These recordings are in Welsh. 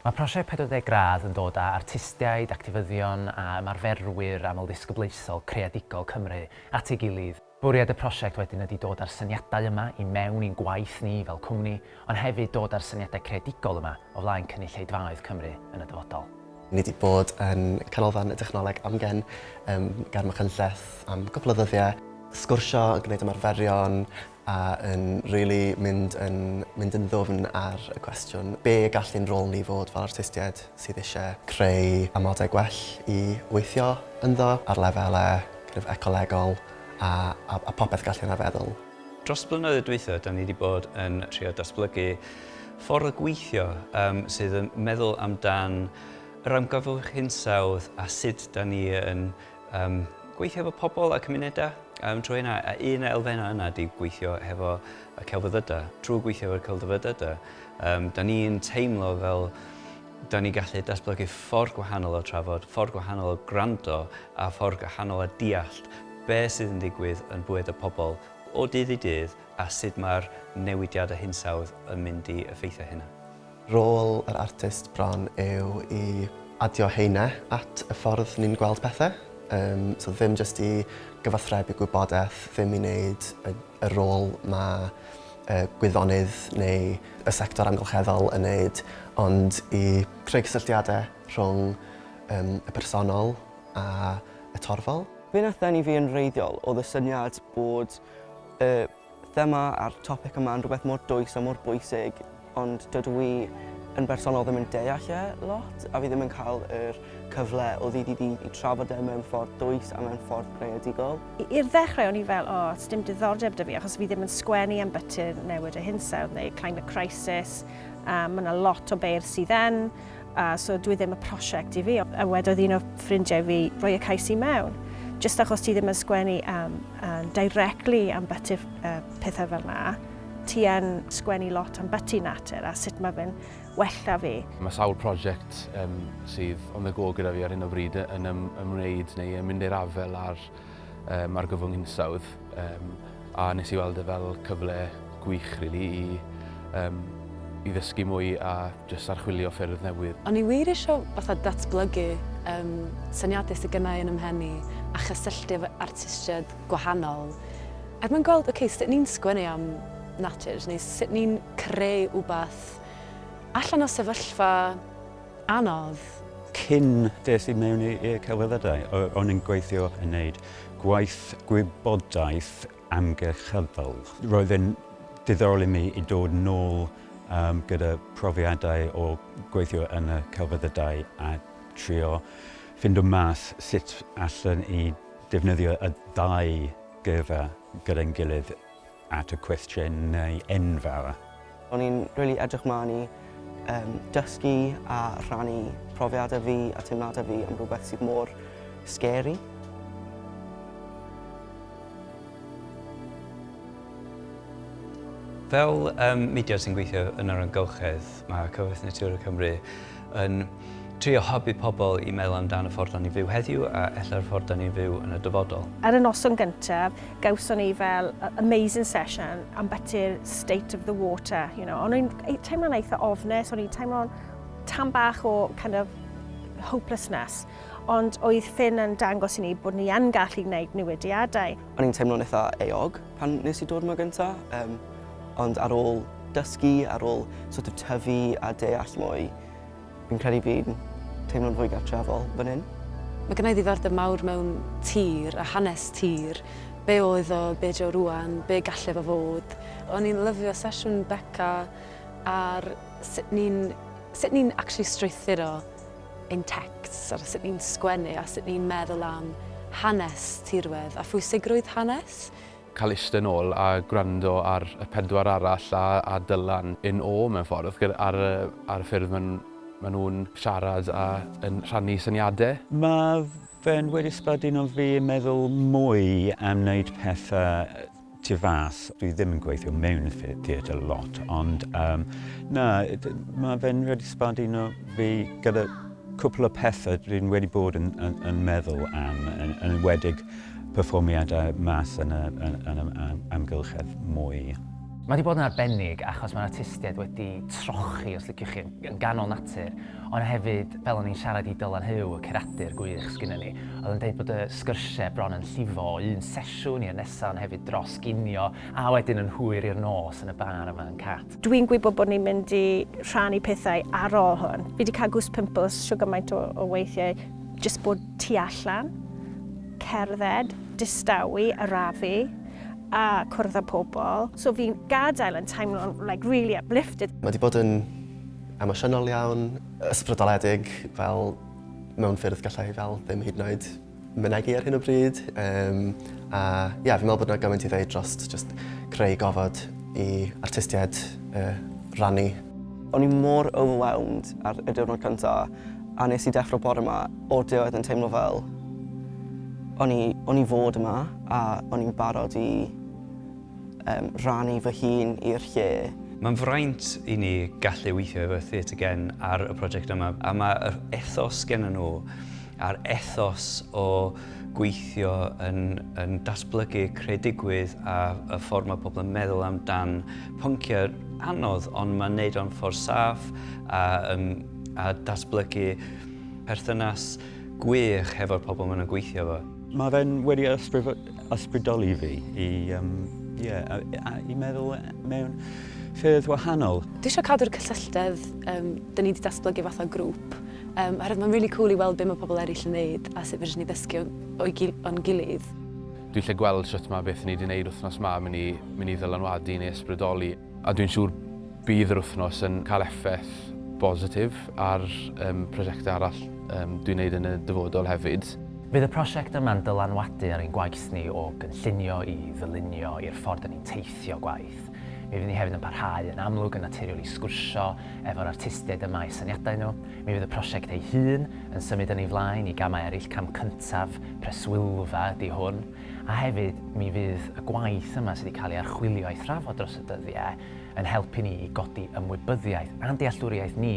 Mae prosiect 40 Gradd yn dod â artistiaid, actifyddion a ymarferwyr amlddisgyblaethol creadigol Cymru at ei gilydd. Bwriad y prosiect wedyn ydy dod â'r syniadau yma i mewn i'n gwaith ni fel cwmni, ond hefyd dod â'r syniadau creadigol yma o flaen cynulleidfaoedd Cymru yn y dyfodol. Ni wedi bod yn Canolfan y Dechnoleg Amgen ym Ger Machynlleth am gwpl o ddyddiau, sgwrsio, yn gwneud ymarferion a yn rili mynd yn mynd yn ddwfn ar y cwestiwn be gall ein rôl ni fod fel artistiaid sydd eisiau creu amodau gwell i weithio ynddo ar lefelau kind of ecolegol a, a, a popeth gall hynna feddwl. Dros y blynyddoedd dwytha, da ni wedi bod yn trio datblygu ffordd o gweithio um, sydd yn meddwl amdan yr amgylchedd hinsawdd a sut da ni yn um, gweithio efo pobl a cymunedau trwy hynna. A un o elfennau yna di gweithio hefo y celfyddydau. Trwy gweithio efo'r celfyddydau, da ni'n teimlo fel da ni'n gallu datblygu ffordd gwahanol o trafod, ffordd gwahanol o gwrando a ffordd gwahanol o deallt be sydd yn digwydd yn bywyd y pobl o dydd i dydd a sut mae'r newidiadau hinsawdd yn mynd i effeithio hynna. Rôl yr artist bron yw i adio heine at y ffordd ni'n gweld pethau. Um, so ddim jyst i gyfathrebu gwybodaeth, ddim i wneud y, y rôl mae y gwyddonydd neu y sector amgylcheddol yn wneud, ond i creu cysylltiadau rhwng um, y personol a y torfol. Be nath ddenu fi yn wreiddiol oedd y syniad bod y thema a'r topic yma yn rhywbeth mor dwys a mor bwysig, ond dydw i yn bersonol ddim yn deall e lot, a fi ddim yn cael yr cyfle o ddydd i ddydd i trafod e mewn ffordd dwys a mewn ffordd greadigol. I'r ddechrau o'n i fel, o, oh, dim diddordeb 'da fi, achos fi ddim yn sgwennu am byty'r newid y hinsawdd neu climate crisis. Mae yna lot o beirdd sydd yn, so dwi ddim y prosiect i fi. A wedodd un o ffrindiau fi, rhoi y cais i mewn. Just achos ti ddim yn sgwennu directly am byty'r pethau fel na, ti yn sgwennu lot am byty natur a sut mae fe'n wella fi. Mae sawl prosiect um, sydd on the go gyda fi ar hyn o bryd yn ym, ymwneud neu yn mynd i'r afael ar um, argyfwng hinsawdd um, a nes i weld e fel cyfle gwych really, i, um, i ddysgu mwy a jyst archwilio ffyrdd newydd. O'n i wir isio fatha datblygu um, syniadau sydd gennau yn 'y mhen i a chysylltu efo artistiaid gwahanol. Er mwyn gweld, okay, sut ni'n sgwennu am natur, neu sut ni'n creu wbath allan o sefyllfa anodd. Cyn des i mewn i'r celfyddydau, o'n i'n gweithio yn neud gwaith gwybodaeth amgylcheddol. Roedd e'n diddorol i mi i dod nôl um, gyda profiadau o gweithio yn y celfyddydau a trio ffindo mas sut allan i defnyddio y ddau gyrfa gyda'n gilydd at y cwestiynau enfawr. O'n i'n really edrych mlaen i um, dysgu a rhannu profiadau fi a teimladau fi am rhywbeth sydd mor scary. Fel um, mudiad sy'n gweithio yn yr amgylchedd, mae Cyfoeth Naturiol Cymru yn trio hybu pobl i meddwl amdan y ffordd da ni'n fyw heddiw a ella'r ffordd da ni'n fyw yn y dyfodol. Ar y noson gyntaf, gawson ni fel amazing session am byty'r state of the water, you know. O'n i'n teimlo'n eitha ofnus, o'n i'n teimlo'n tam bach o kind of hopelessness, ond oedd Finn yn dangos i ni bod ni yn gallu gwneud newidiadau. O'n i'n teimlo'n eitha euog pan nes i dod yma gynta, um, ond ar ôl dysgu, ar ôl sort of tyfu a deall mwy, fi'n credu fi'n teimlo'n fwy gartrefol fan hyn. Mae gennai ddiddordeb mawr mewn tir a hanes tir, be oedd o, be 'di o rŵan, be galle fo fod. O'n i'n lyfio sesiwn Beca ar sut ni'n sut ni'n actually strwythuro ein texts ar sut ni'n sgwennu a sut ni'n meddwl am hanes tirwedd a phwysigrwydd hanes. Cael eistedd nôl a gwrando ar y pedwar arall a, a Dylan in awe mewn ffordd gyda, ar, y, ar y ffyrdd maen, maen nhw'n siarad a yn rhannu syniadau. Mae fe'n wedi sbarduno fi yn meddwl mwy am wneud pethau tu fas. Dwi ddim yn gweithio mewn theatr lot, ond um, na, mae fe'n wedi sbarduno fi gyda cwpl o pethau dwi'n wedi bod yn, yn, yn meddwl am, yn, yn enwedig perfformiadau mas yn y, yn, yn y amgylchedd mwy. Mae wedi bod yn arbennig achos mae'r artistiaid wedi trochi, os liciwch chi, yn ganol natur, ond hefyd, fel o'n i'n siarad i Dylan Huw, y curadur gwych sgynnon ni, oedd yn deud bod y sgyrsiau bron yn llifo o un sesiwn i'r nesaf, ond hefyd dros ginio, a wedyn yn hwyr i'r nos yn y bar yma yn Cat. Dwi'n gwybod bod ni'n mynd i rhannu pethau ar ôl hwn. Fi wedi cael goose pimples shwd gymaint o weithiau, jyst bod tu allan, cerdded, distawi, arafu, a cwrdd â pobl. So fi'n gadael yn teimlo'n like, really uplifted. Mae wedi bod yn emosiynol iawn, ysbrydoledig, fel mewn ffyrdd gallai fel ddim hyd yn oed mynegi ar hyn o bryd. A ie, yeah, fi'n meddwl bod yna gymaint i ddeud dros just creu gofod i artistiaid rannu. O'n i mor overwhelmed ar y diwrnod cyntaf, a nes i deffro bore yma o'r diwedd yn teimlo fel o'n i fod yma a o'n i'n barod i rannu fy hun i'r lle. Mae'n fraint i ni gallu weithio efo Theatr Gen ar y prosiect yma, a mae'r ethos gen nhw a'r ethos o gweithio yn datblygu creadigrwydd a y ffordd mae pobl yn meddwl amdan pynciau anodd, ond mae'n neud o'n ffordd saff a datblygu perthynas gwych hefo'r pobl maen nhw'n gweithio efo. Mae fe'n wedi ysbrydoli fi yeah, i meddwl mewn ffyrdd wahanol. Dwi eisiau cadw'r cysylltedd dyn ni wedi datblygu fatha grŵp. Oherwydd mae'n really cool i weld be mae pobl eraill yn neud a sut fedrwn ni ddysgu o'n gilydd. Dwi'n lle gweld sut mae beth ni wedi gwneud wythnos yma mynd i ddylanwadu neu ysbrydoli. A dwi'n siŵr bydd yr wythnos yn cael effaith bositif ar prosiectau arall dwi'n gwneud yn y dyfodol hefyd. Fydd y prosiect yma'n dylanwadu ar ein gwaith ni o gynllunio i ddylunio i'r ffordd dyn ni'n teithio gwaith. Mi fydd ni hefyd yn parhau yn amlwg yn naturiol i sgwrsio efo'r artistiaid yma i syniadau nhw. Mi fydd y prosiect ei hun yn symud yn ei flaen i gamau eraill, cam cyntaf preswylfa ydy hwn. A hefyd, mi fydd y gwaith yma sydd wedi cael ei archwilio a'i thrafod dros y dyddiau yn helpu ni i godi ymwybyddiaeth a'n dealltwriaeth ni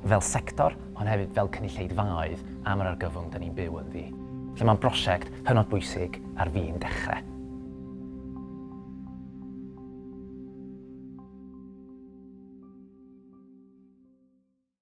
fel sector, ond hefyd fel cynulleidfaoedd am yr argyfwng da ni'n byw ynddi. Lle mae'n brosiect hynod bwysig ar fin dechrau.